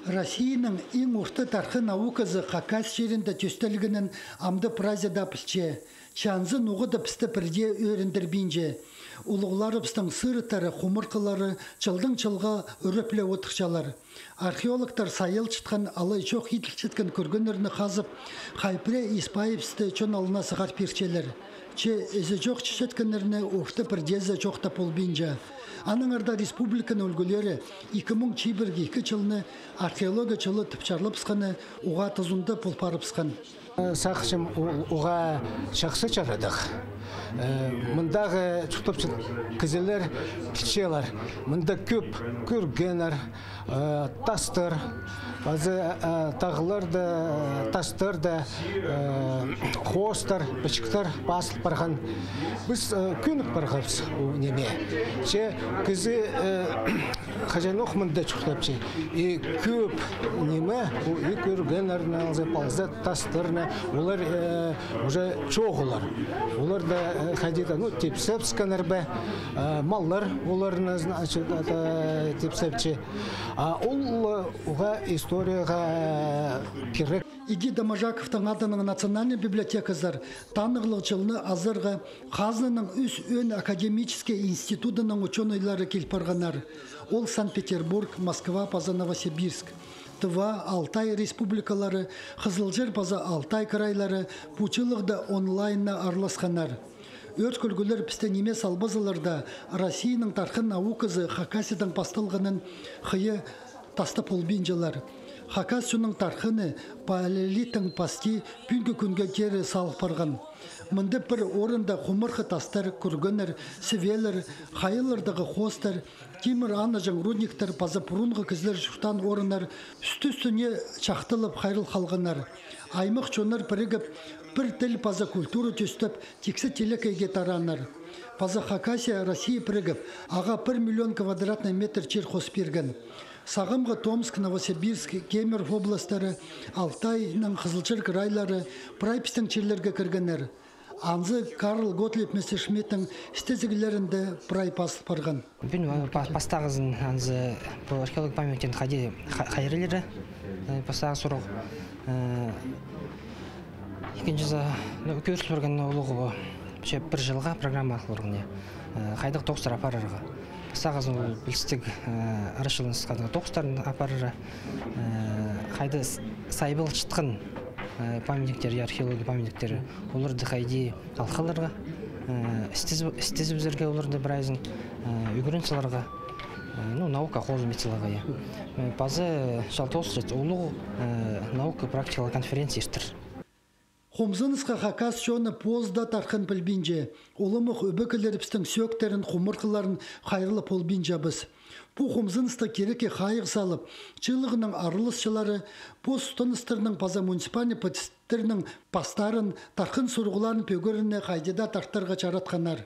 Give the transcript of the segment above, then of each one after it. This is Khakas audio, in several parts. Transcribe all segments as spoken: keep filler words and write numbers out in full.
Россияның иң орта тархын науказы Хакас чирінде тӧстелгенін амды прайзы даа пілче. Че анзын уғаа даа пісті пірдее ӧріндірбинче. Улуғларыбыстың сырыттары, хумырхылары чылдаң чылға ӱреп ле одырчалар. Археологтар сайылчатхан алай чох иділчеткен кӧргеннерні хазып, хай пірее ис-пайыбысты чон алнына сығар пирчелер. Че ізі чох читчеткеннерні орта пірдеезі чох таа полбинча. Аннаңар даа республиканың ӱлгӱлері ікі муң чибіргі ікі чылны археология чылы тіп чарлапсханы уғаа тузында пол парыбысхан. Сағынчам, ол уғаа чахсы чарадығ. Э, мындағы чуртапчатхан кізілер пілчелер. Мында кӧп кӧргеннер, э, тастар, паза, э, тағларда, тастарда, э, хоостар, пічіктер пазыл парған. Піс, э, кӧнік парғабыс ол ниме. Че кізі, э, хаҷанох мында чуртапча. И кӧп ниме, ол и кӧргеннерні алза, паза тастарны, олар, э, уже чоғылар. Оларны, э, хайди-да, ну, тепсепскеннер бе, э, маллар оларны, значит, это, тепсепче. А ол, э, уғаа историяға, э, кирек. Иди Доможаковтың адынаң национальный библиотеказар танығлығ чылны азарға хазнаның ӱс ӧӧн академический институдының учёныйлары кил парғаннар. Ол Санкт-Петербург, Москва паза Новосибирск. Тыва, Алтай республикалары, Хызылчар паза Алтай крайлары пу чылығда онлайннаң араласханнар. Ӧӧрткілгілер пісті ниме салбазалар даа, Россияның тархын науказы Хакасиядаң пасталғанын хыйа тастап полбинчалар. Хакас чонның тархыны палеолиттең пасти пӱӱнгі кӱнге теере салыл парған. Мында пір орында хумырхы тастар, кӧргеннер, сібелер, хайаллардағы хоостар, тимір анаҷаң рудниктер паза пурунғы кізілер чуртаан орыннар ӱстӱ-ӱстӱне чахталап хайрыл халғаннар. Аймах чоннар пірігіп, пір тіл паза культура тӧстеп, тиксі тилекейге тарааннар. Паза Хакасия Россия пірігіп, ағаа пір миллион квадратный метр чир хос пирген. Сағамғы Томск, Новосибирск, Кемерово областары, Алтайның Хызылчар крайлары прай пістің чирлерге кіргеннер. Анзы Карл Готлиб Мессершмиттің істезіглерінде прай пазыл парған. Пӱӱн, а, па-, пастағызын анзы пу археология памятниктерін хайди ха-, хайраллар, э, пастағы сурығ. Э, ікінҷізі, ну, кӧріл парған улуғ, че пір чылға программа алғыларғыне. Э, хайдағ тоғыстар апарарға. Пастағызын ол пілістіг, э, арачыланысхадағы тоғыстарын апарарға. Э, хайда с-, сайбалчатхан, э, памятниктер, археология памятниктері, оларды хайди алғыларға, э, істезіп, істезібізерге оларды прайзын, э, ӱгрен саларға, э, ну, наука хозым ит саларға, я. Э, паза чал тоозылча улуғ, э, наука практикалығ конференция иртер. Хомзынысха хакас чоны позы даа тархын пілбинче, уламох ӧбекелерібістің сӧӧктерін, хумырхыларын хайраллап полбинчабыс. Пу хомзынысты кирекке хайығ салып, чыылығның араласчылары пос тыныстарның паза муниципальный пос- тірнің пастарын, тархын сурығларын пӧгеріне хайди даа тартарға чаратханнар.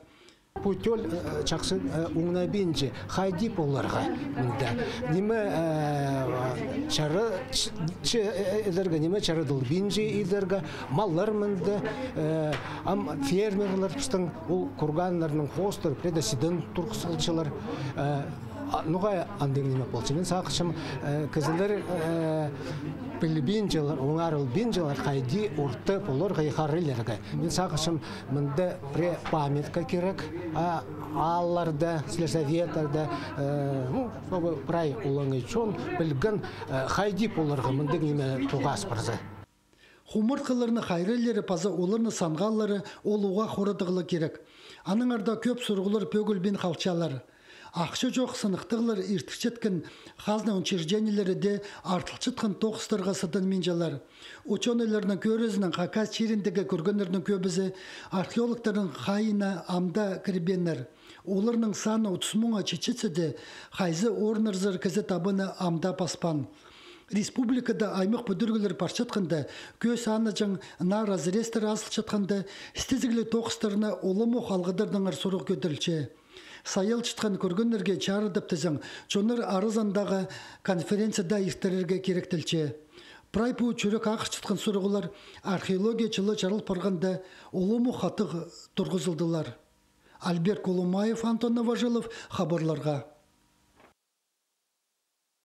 Пу тӧл, э, чахсы, э, оңнабинча, хайди поларға мында. Ниме, э, чара-, ч-, ч-, э, идерге, ниме чарадылбинча идерге, маллар мында, э, ам фермерлер пістің ол курганнарның хоостар, пірее дее сиден турғыс салчалар, э, А, ноға андағ ниме полча? Мин сағынчам, э, кізілер, э, пілбинчелер, оңарылбинчалар, хайди орта поларға, харилларға. Мин сағынчам, мында пірее памятка кирек, а, аалларда, сельсоветларда, э, ну, чтобы прай олаңай чон пілген, э, хайди поларға мындағ ниме тоғас парза. Хумыртхыларны хайраллары паза оларны санғаллары ол уғаа хорадығлығ кирек. Аннаңар даа кӧп сурығлар пӧгілбин халчалар. Ахча чох сыныхтығлар иртірчеткен хазна учреждениелері дее артылчатхан тоғыстарға сыдынминчалар. Учёныйларның кӧрізінең хакас чиріндегі кӧргеннернің кӧбізі археологтарның хайиина ам даа кірбееннер. Оларның саны отыс муңа читчетсе дее, хайзы орыннарзар кізі табыны ам даа паспаан. Республикада аймах пӱдіріглер парчатханда, кӧс анаҷаң наа разрезтер азылчатханда, істезігліг тоғыстарына уламох алғыдардаңар сурығ кӧдірілче. Сайылчатхан кӧргеннерге чарыдып тізең, чоннар аразындағы конференция даа иртірерге киректелче. Прай пу чӱрек ағырчатхан сурығлар археология чылы чарыл парғанда уламох хатығ турғызылдылар. Альберт Колумаев, Антон Новожилов, хабарларға.